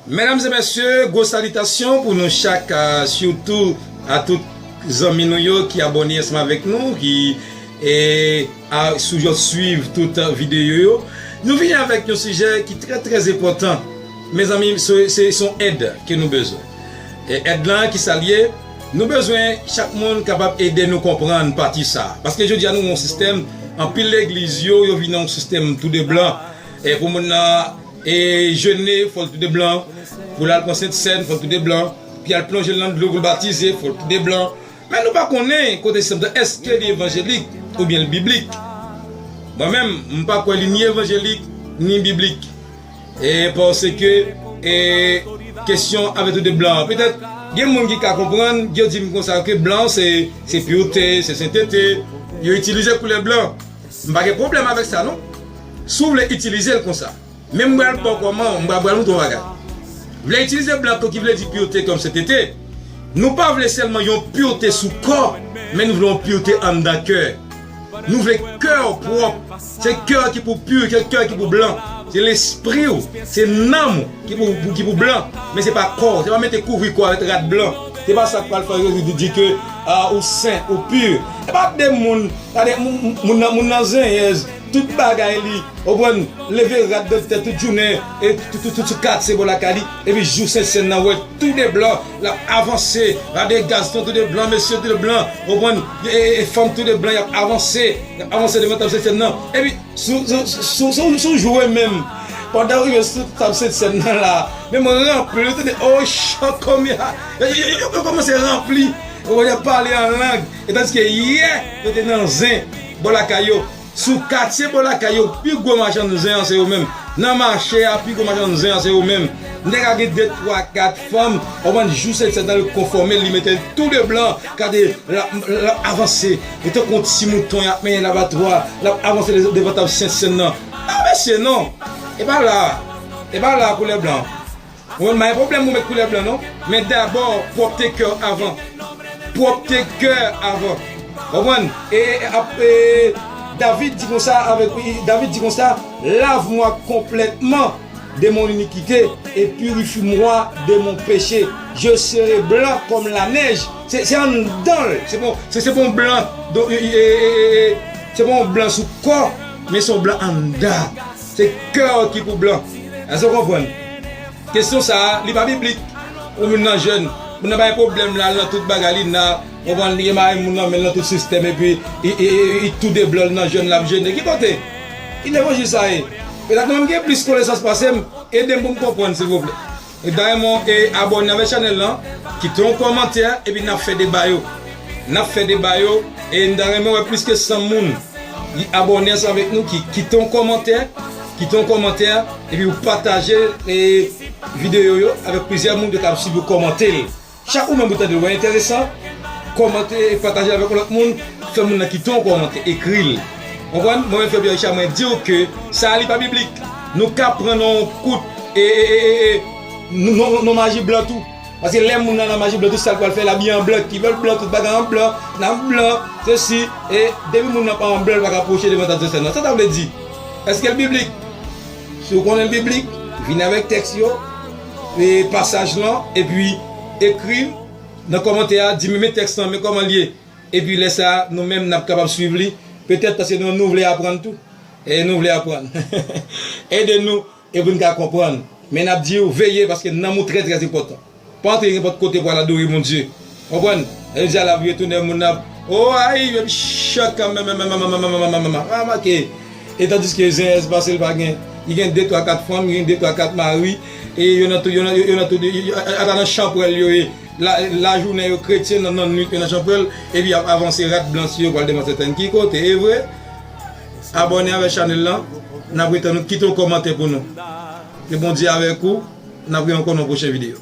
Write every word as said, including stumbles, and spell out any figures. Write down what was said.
Medam e mesye, gwo salitasyon pou nou chak, a, sitou a tout zanmi nou yo ki abòne ansanm avèk nou, ki, e, a, sou yo swiv tout, a, videyo yo. Nou vini avèk yon sijè ki trè, trè enpòtan. Mezanmi, se, se, se yon èd ke nou bezwen. E èd lan, ki sa l ye? Nou bezwen chak moun kapab ede nou konprann pati sa a. Paske jodi a nou yon sistèm, anpil legliz yo, yo vin yon sistèm tou de blan. E pou moun nan, e jene, fò l tou de blan. Pou l al pran Sentsèn, fò l tou de blan. Pou y al plonje l nan dlo pou l batize, fò l tou de blan. Men nou pa konnen kote sistèm sa, èske li evanjelik oubyen l biblik. Mwen menm, m pa kwè li ni evanjelik, ni biblik. E paske, e, kesyon avèk tou de blan. Petèt, gen moun ki ka konprann, yo di m konsa ke blan se, se purete, se sentete. Yo itilize koulè blan. M pa gen pwoblèm avèk sa, non. Si w vle itilize l konsa. Men m pral ba w kòman, m pral, pral montre w yon bagay. Vle itilize blan tou ki vle di purete kòm sentete. Nou pa vle sèlman yon purete sou kò, men nou vle yon purete anndan kè. Nou vle kè w pwòp. Se kè w ki pou pi, se kè w ki pou blan. Se lespri w, se nanm ou ki pou, pou, ki pou blan. Men se pa kò w, se pa mete kouvri kò avèk rad blan. Se pa sa k pral fè yo di, di ke, a, ou sen, ou pi. E pa de moun, gade, moun, moun nan, moun nan zenyèz, tout bagay li, ou konprann, leve rad de tèt tout jounen, e tout, tout, tout sou katye bò lakay li, epi jou Sentsèn nan, wè, tou de blan, l ap avanse, gade gason tou de blan, mesye tou de blan, ou konprann, e, e, e fanm tou de blan, y ap avanse, y ap avanse devan tab Sentsèn nan. Epi, sou, sou, sou, sou, sou, sou jwe menm, pandan w rive sou tab Sentsèn nan la, menm ranpli, ou tande, o, chan kòmè a, yo, yo, yo, yo, yo kòmanse ranpli, ou konprann, y ap pale an lang, e tandiske yè, yo te nan zen, bò lakay yo. Sou katye bò lakay yo, pi gwo machann zen an se yo menm. Nan mache a, pi gwo machann zen an se yo menm. M te ka gen de, twa, kat fanm, ou konprann, jou Sentsèn nan, l konfòme, li mete l tou de blan, gade, l ap, l ap avanse. E tankou yon ti mouton, y ap mennen l abatwa, l ap avanse de-, devan tab Sentsèn nan. A, mesye, non! E pa la, e pa la, koulè blan. Ou konprann, pa gen pwoblèm pou met koulè blan, non. Men dabò, pwòpte kè w avan. Pwòpte kè avan. Ou konprann? E, e, ap, e, David di konsa avèk, David di konsa, lave-moi complètement de mon iniquité et purifie-moi de mon péché. Je serai blanc comme la neige. Se, se anndan l. Se bon, se, se bon blan. Donk, e, e, e, e, e, se bon blan sou kò, men se yon blan anndan. Se kè w ki pou blan. Èske w konprann? Kesyon sa a, li pa biblik. Yon moun nan jèn, moun nan pa gen pwoblèm la, nan tout bagay li nan, ou konprann, li gen mari moun nan men l nan tout sistèm, epi, i, i, i, i tou de blan nan jèn l ap jene. Ki kote? Ki levanjil sa ye? Petèt mwen menm gen plis konesans pase m, ede m pou m konprann, silvouplè. E dayè mwen, e abòne avèk chanèl lan, kite yon kòmantè, epi n ap fè deba yo. N ap fè deba yo, e m ta renmen wè plis ke san moun. Li abòne ansanm avèk nou, ki kite yon kòmantè, kite yon kòmantè, epi ou pataje, e, videyo yo avèk plizyè moun ki ka swiv yo kòmante l. Chak ou menm ou tande l, wè enteresan, kòmante e pataje l avèk yon lòt moun, fè moun nan kite yon kòmantè, ekri l. Konprann? Mwen menm Febie Richard, mwen di w ke sa a li pa biblik. Nou ka pran nan yon kout, e, e, e, e, e, nou, nou, nou maji blan tou. Paske lè moun nan nan maji blan, tout sa l pral fè, l abiye an blan, ki vè l blan, tout bagay an blan, nan blan, sesi, e depi moun nan pa an blan, l pa ka pwoche devan tab Sentsèn nan. Sa sa vle di? Èske l biblik? Si w konnen l biblik, vin avèk tèks yo, e pasaj lan, epi ekri nan kòmantè a, di m men tèks lan, men kòman l ye. Epi lè sa a, nou menm n ap kapab swiv li, petèt paske nou, nou vle aprann tou. E nou vle aprann. Ede nou. E pou n ka konprann. Men n ap di w, veye, paske nanm ou trè, trè enpòtan. Pa antre nenpòt kote pou al adore Bondye. Konprann? E jodi a l ap retounen, moun ap, o, ay, yo chak, a, maketan. E tandiske zenyèz pase l pa gen, li gen de, twa, kat fanm, li gen de, twa, kat mari, e yo nan tou, yo nan, yo, yo nan tou, yo, yo, ata nan chanpwèl yo ye. La, lajounen yo kretyen, nan, nan nwit yo nan chanpwèl, epi y ap avanse rad blan sou yo pou al devan Sentsèn. Ki kote? E vre? Abòne avèk chanèl lan. N ap retann ou, kite yon kòmantè pou nou. Ke Bondye avèk ou. N ap rive ankò nan yon pwochen videyo.